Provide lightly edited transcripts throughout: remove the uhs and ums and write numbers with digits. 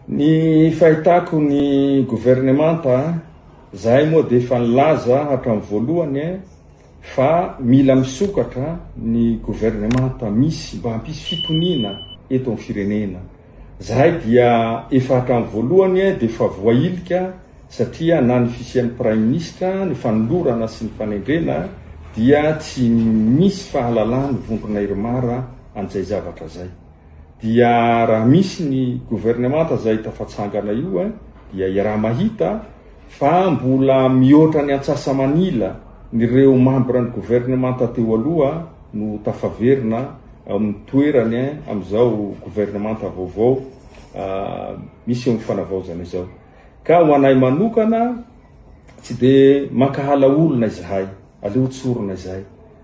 Ny fahitako ny governemanta, zahay moa dia efa nilaza hatramin'ny voalohany fa mila misokatra ny governemanta misy mba hampisy fitoniana eto amin'ny firenena. Zahay dia efa hatramin'ny voalohany dia efa voahilika satria na ny fisian'ny praiminisitra, ny fanolorana sy ny fanendrena dia tsy misy fahalalan'ny vondrona Irmar an'izay zavatra izay. Dia raha misy ny governemanta izay tafatsangana io dia iaraha-mahita fa mbola mihoatra ny antsasa-manila n'ireo mambra ny governemanta teo aloha no tafaverina amin'ny toerany amin'izao governemanta vaovao misy eo amin'ny fanavaozana izao. Ka ho anay manokana tsy dia mankahala olona izahay, aleo tsorina izay.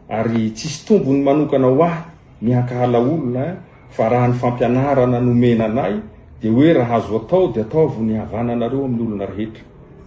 Ary tsisy tombony manokana ho ahy ny hankahala olona fa raha ny fampianarana nomena anay dia hoe raha azo atao dia ataovy ny havananareo amin'ny olona rehetra.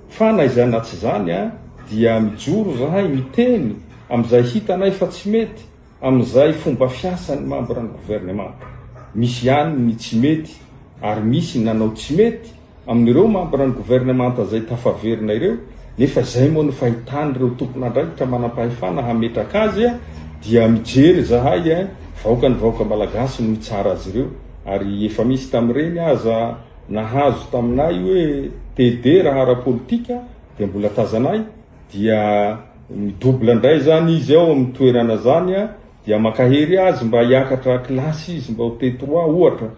Fa na izany na tsy izany dia mijoro zahay miteny amin'izay hitanay fa tsy mety amin'izay fomba fiasan'ny mambran'ny governemanta. Misy ihany ny tsy mety ary misy ny nanao tsy mety amin'ireo mambran'ny governemanta izay tafaverina ireo, nefa izay moa no fahitan'ireo tompon'andraikitra manam-pahefana hametraka azy dia mijery izahay vahoaka ny vahoaka malagasy no hitsara azy ireo ary efa misy tamin'ireny aza nahazo taminay hoe TD raha ara-politika dia mbola tazanay dia mi-double indray izany izy ao amin'ny toerana izany dia mankahery azy mba hiakatra kilasy izy mba ho T trois ohatra.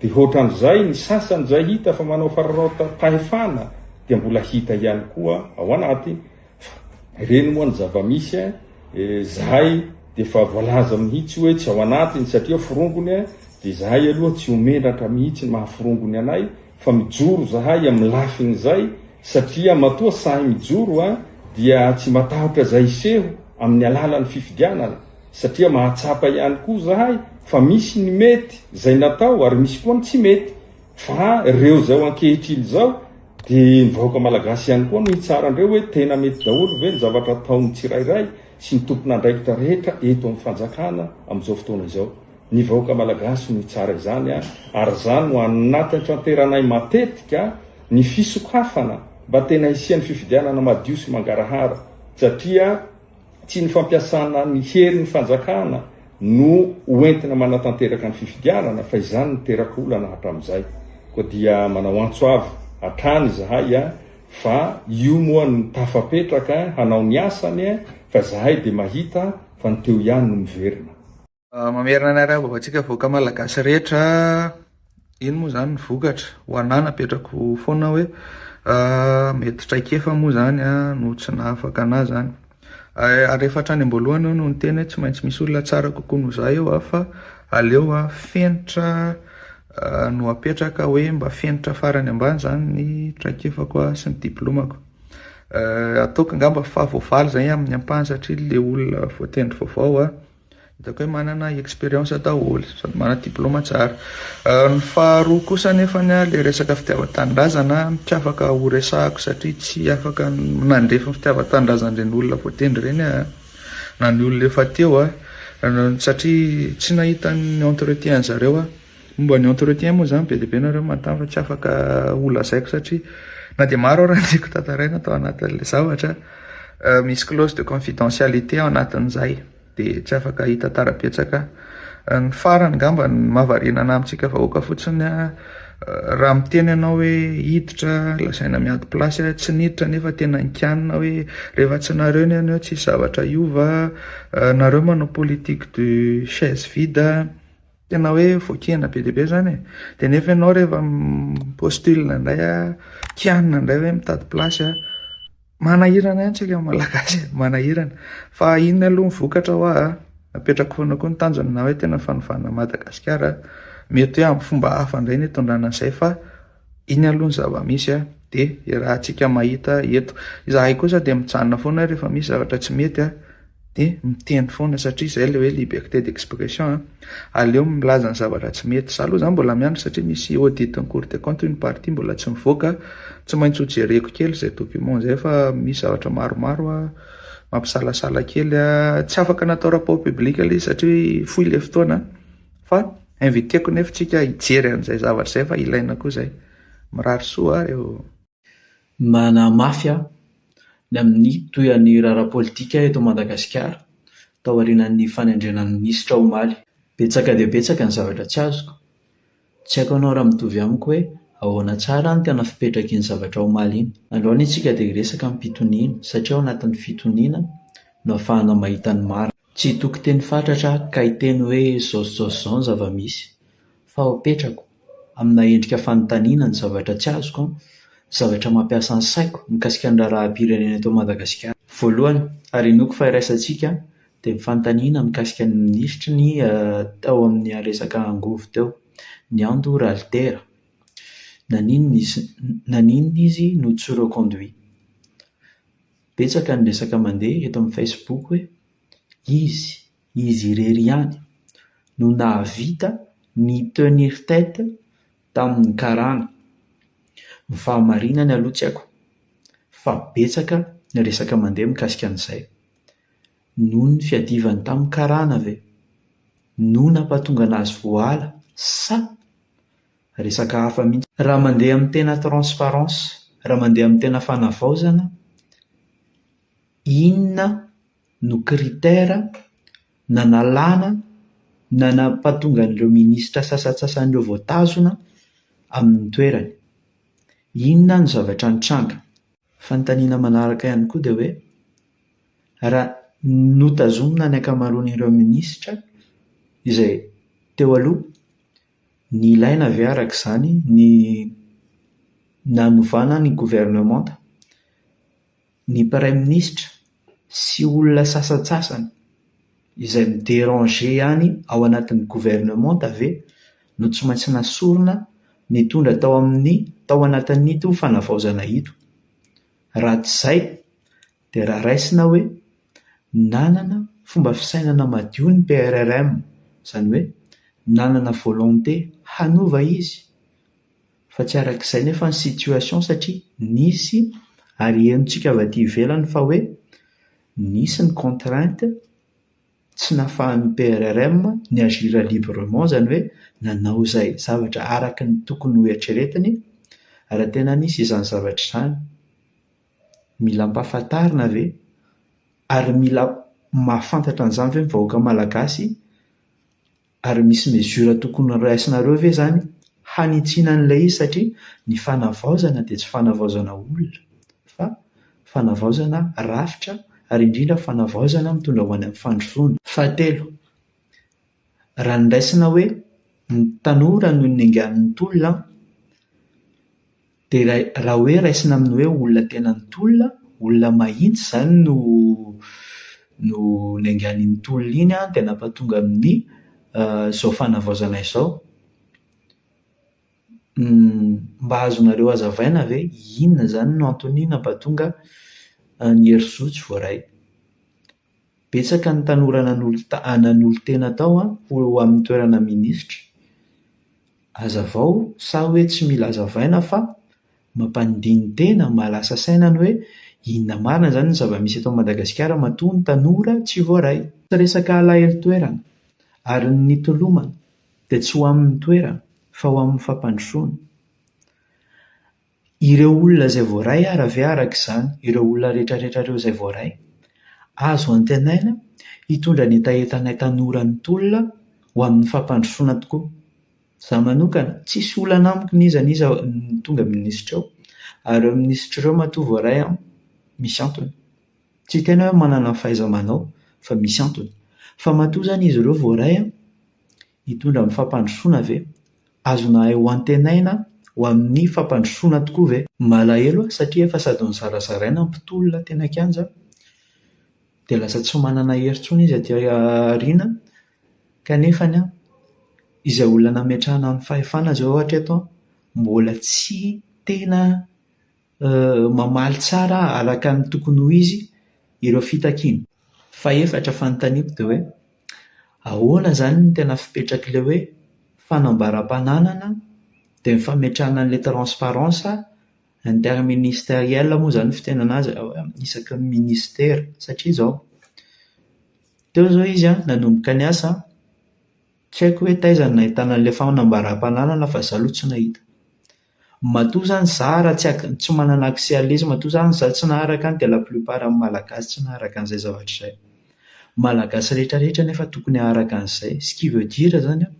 Dia hoatran'izay ny sasany izay hita fa manao fararaotam-pahefana dia mbola hita ihany koa ao anaty fa ireny moa ny zava-misy eh, zahay dia efa voalaza mihitsy hoe tsy ao anatiny satria forongony eh, dia zahay aloha tsy ho menatra mihitsy ny maha forongony anay fa mijoro zahay amin'ny lafin'izay satria matoa sahy mijoro eh, dia tsy matahotra izay hiseho amin'ny alalan'ny fifidianana. Satria mahatsapa ihany koa zahay fa misy ny mety izay natao ary misy koa ny tsy mety fa reo zao ankehitriny zao de ny vahoaka malagasy ihany koa no hitsara andreo hoe tena mety daholo ve ny zavatra ataon'ny tsirairay sy ny tompon'andraikitra rehetra eto amin'ny fanjakana amin'izao fotoana izao. Ny vahoaka malagasy no hitsara izany ary zany no anatantranteranay matetika ny fisokafana mba tena hisian'ny fifidianana madio sy mangarahara satria Tsy ny fampiasana ny herin'ny fanjakana no hoentina manatanteraka ny fifidianana fa izany niteraka olana hatramin'izay. Koa dia manao antso avo hatrany izahay fa io moa no tafapetraka hanao ny asany fa izahay dia mahita fa ny teo ihany no miverina. Mamerina ny arahaba antsika vahoaka malagasy rehetra, ino moa izany ny vokatra? Ho anah napetrako foana hoe mety traikefa moa izany no tsy nahafaka anah izany. Ary efa hatrany am-boalohany aho no niteny hoe tsy maintsy misy olona tsara kokoa noho izaho eo fa aleo fenitra no apetraka hoe mba fenitra farany ambany izany ny traikefako sy ny diplaomako. Ataoko angamba fa voavaly izay amin'ny ampahany satria ilay olona voatendry vaovao Hitako hoe manana expérience daholo sady manana diplôme tsara. Ny faharoa kosa anefa ny ahy le resaka fitiavan-tanindrazana tsy afaka ho resahako satria tsy afaka nandrefy ny fitiavan-tanindrazan'ireny olona voatendry ireny aho na ny olona efa teo aho satria tsy nahita ny entretien zareo aho. Momba ny entretien moa izany be dia be nareo manontany fa tsy afaka ho lazaiko satria na dia maro ara ny tiako tantaraina tao anatin'ilay zavatra, misy clause de confidentialité ao anatin'izay dia tsy afaka hitantara betsaka. Ny farany angamba ny mahavariana anà amintsika vahoaka fotsiny raha miteny ianao hoe hiditra lazaina miady place tsy niditra nefa tena nikianina hoe rehefa tsy nareo ny anio tsisy zavatra hiova, nareo manao politique de chaise vide. Tena hoe voakenda be dia be zany e. Dia nefa ianao rehefa mi-postule indray a, kianina indray hoe mitady place a, manahirana ihany tsika malagasy e, manahirana. Fa inona aloha ny vokatra hoa a, apetrako foana koa ny tanjona na hoe tena fanovana an'i Madagasikara, mety hoe amin'ny fomba hafa indray ny hitondrana an'izay fa iny aloha ny zava-misy a, dia iarahantsika mahita eto. Izahay kosa dia mijanona foana rehefa misy zavatra tsy mety a. dia miteny foana satria izay ilay hoe liberté d'expression a, aleo milaza ny zavatra tsy mety, za aloha zany mbola miandry satria misy audit ny cour des comptes une partie mbola tsy mivoaka, tsy maintsy ho jereko kely izay document izay fa misy zavatra maromaro a mampisalasala kely a, tsy afaka natao rapport public ilay izy satria fohy ilay fotoana fa inviteko nefa tsika hijery an'izay zavatra izay fa ilaina koa izay. Mirary soa ary ô! Manamafy aho ny amin'ny tohin'ny raharaha politika eto Madagasikara taorian'ny fanendrena ny minisitra omaly. Betsaka dia betsaka ny zavatra tsy azoko. Tsy haiko ianao raha mitovy amiko hoe ahoana tsara ny tena fipetrak'iny zavatra omaly iny. Androany isika dia hiresaka amim-pitoniana satria ao anatin'ny fitoniana no ahafahana mahita ny marina. Tsy hitoky teny fatratra aho ka hiteny hoe izao sy izao sy izao ny zava-misy fa ho apetrako amina endrika fanontaniana ny zavatra tsy azoko, ny zavatra mampiasa ny saiko mikasika ny raharaham-pirenena eto Madagasikara. Voalohany, ary inoako fa iraisantsika, dia ny fanontaniana mikasika ny minisitry ny tao amin'ny resaka angovo teo, ny Ando Ralitera. Naninona izy naninona izy no tsy reconduit? Betsaka ny resaka mandeha eto amin'ny Facebook hoe izy, izy irery ihany no nahavita ni-tenir tête tamin'ny karana. Ny fahamarinany aloha tsy haiko fa betsaka ny resaka mandeha mikasika an'izay. Noho ny fiadivany tamin'ny karana ve no nampatonga an'azy voaala sa resaka hafa mihitsy? Raha mandeha amin'ny tena transparence, raha mandeha amin'ny tena fanavaozana, inona no critère nanalana na nampatonga an'ireo minisitra sasantsasany ireo voatazona amin'ny toerany? Inona no zavatra nitranga? Fanontaniana manaraka ihany koa dia hoe, raha notazomina ny ankamaroan'ireo minisitra izay teo aloha, nilaina ve araka izany ny nanovana ny governemanta? Ny praiminisitra sy olona sasantsasany izay mi-deranger ihany ao anatin'ny governemanta ve no tsy maintsy nasorina nitondra tao amin'ny tao anatin'ito fanavaozana ito? Raha tsy izay dia raha raisina hoe nanana fomba fisainana madio ny PRRM, izany hoe nanana volonté hanova izy fa tsy araka izay nefa ny situation satria nisy ary henontsika avy aty ivelany fa hoe nisy ny contrainte tsy nahafahan'ny PRRM ni-agir librement, izany hoe nanao izay zavatra araka ny tokony ho eritreretiny raha tena nisy izany zavatra izany. Mila ampahafantarina ve ary mila mahafantatra an'izany ve ny vahoaka malagasy ary misy mesure tokony horaisinareo ve izany hanitsiana an'ilay izy satria ny fanavaozana dia tsy fanavaozana olona fa fanavaozana rafitra ary indrindra fanavaozana mitondra ho any amin'ny fandrosoana. Fahatelo, raha noraisina hoe ny tanora no niaingan'ny tolona Dia raha hoe raisina amin'ny hoe olona tena nitolona, olona mahitsy izany no no niaingan'iny tolona iny an, dia nampatonga amin'ny izao fanavaozana izao. Mba azonareo hazavaina ve inona izany no antony nampatonga an'i Herizo tsy voaray? Betsaka ny tanora nanolo-tena tao ho amin'ny toerana minisitra. Hazavao sa hoe tsy mila hazavaina fa mampandini-tena, mahalasa saina ny hoe inona marina izany ny zava-misy eto Madagasikara matoa ny tanora tsy voaray. Tsy resaka alahelo toerana ary ny nitolomana dia tsy ho amin'ny toerana fa ho amin'ny fampandrosoana. Ireo olona izay voaray ara ve araka izany, ireo olona rehetrarehetra ireo izay voaray, azo antenaina hitondra ny hetahetanay tanora nitolona ho amin'ny fampandrosoana tokoa. Izaho manokana, tsisy olana amiko n'iza n'iza tonga minisitra eo, ary ireo minisitra ireo matoa voaray an, misy antony. Tsy hiteny aho hoe manana ny fahaiza-manao fa misy antony. Fa matoa izany izy ireo voaray an, Hitondra amin'ny fampandrosoana ve? Azonay ho antenaina ho amin'ny fampandrosoana tokoa ve? Malahelo aho satria efa sady nozarazaraina ny mpitolona teny an-kianja dia lasa tsy manana hery intsony izy aty aoriana kanefa izay olona nametrahana ny fahefana izao hatreto mbola tsy tena mamaly tsara araka ny tokony ho izy ireo fitakiana. Fahefatra fanontaniako dia hoe ahoana izany no tena fipetrak'ilay hoe fanambaram-pananana dia ny fametrahana an'ilay transparence interministérielle moa izany ny fitenenana azy isaky ny ministera satria izao, teo izao izy an nanomboka niasa an, tsy haiko hoe taiza no nahitana an'ilay fanambaram-pananana fa izaho aloha tsy nahita. Matoa zany za raha tsy tsy manana accès an'ilay izy, matoa zany za tsy naharaka dia la plupart amin'ny Malagasy tsy naharaka an'izay zavatra izay. Malagasy rehetra rehetra nefa tokony haharaka an'izay. Ce qui veut dire zany an,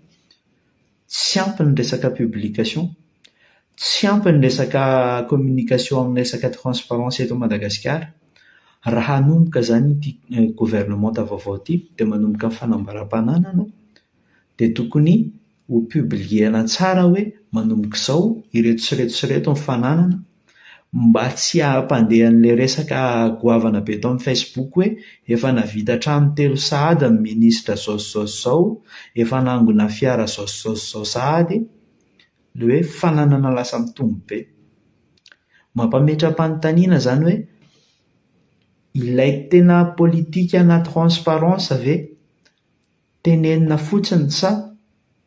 tsy ampy ny resaka publication, tsy ampy ny resaka communication amin'ny resaka transparence eto Madagasikara. Raha hanomboka zany ity governemanta vaovao ity dia manomboka ny fanambaram-pananana dia tokony ho publier-na tsara hoe manomboka izao ireto sy ireto sy ireto ny fananana mba tsy hampandeha an'ilay resaka goavana be tao amin'ny Facebook hoe efa nahavita trano telo sahady ny minisitra izao sy izao sy izao, efa nangona fiara izao sy izao sy izao sahady, ilay hoe fananana lasa mitombo be. Mampametra-panontaniana izany hoe ilay tena politika-na transparence ve tenenina fotsiny sa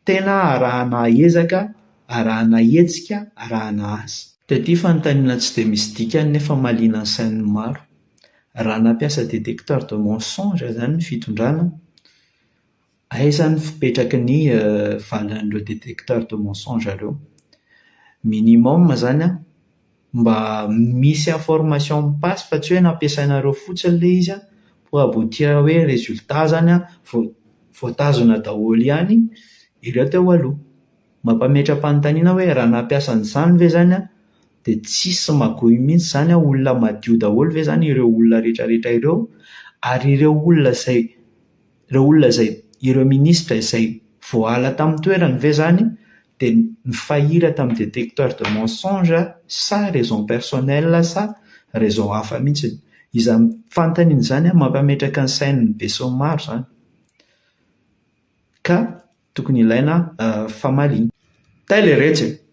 tena arahana ezaka, arahana hetsika, arahana asa? Dia ity fanontaniana tsy dia misy dikany nefa mahaliana ny sain'ny maro. Raha nampiasa détecteur de mensonge izany ny fitondrana, aiza ny fipetraky ny valin'ireo détecteur de mensonge ireo? Minimum izany an, mba misy information mi-passe fa tsy hoe nampiasainareo fotsiny ilay izy an, pour aboutir hoe résultat izany an, voatazona daholo ihany ireo teo aloha. Mampametra-panontaniana hoe raha nampiasa an'izany ve izany an, dia tsisy magouille mihitsy izany an, olona madio daholo ve izany ireo olona rehetra rehetra ireo? Ary ireo olona izay, ireo olona izay, ireo minisitra izay voahala tamin'ny toerany ve izany dia nifahira tamin'ny détecteur de mensonge sa raison personnelle sa raison hafa mihitsy? Izany fanontaniana izany mampametraka ny sain'ny besinimaro izany ka tokony ilaina famaliana. Tay le retsy e!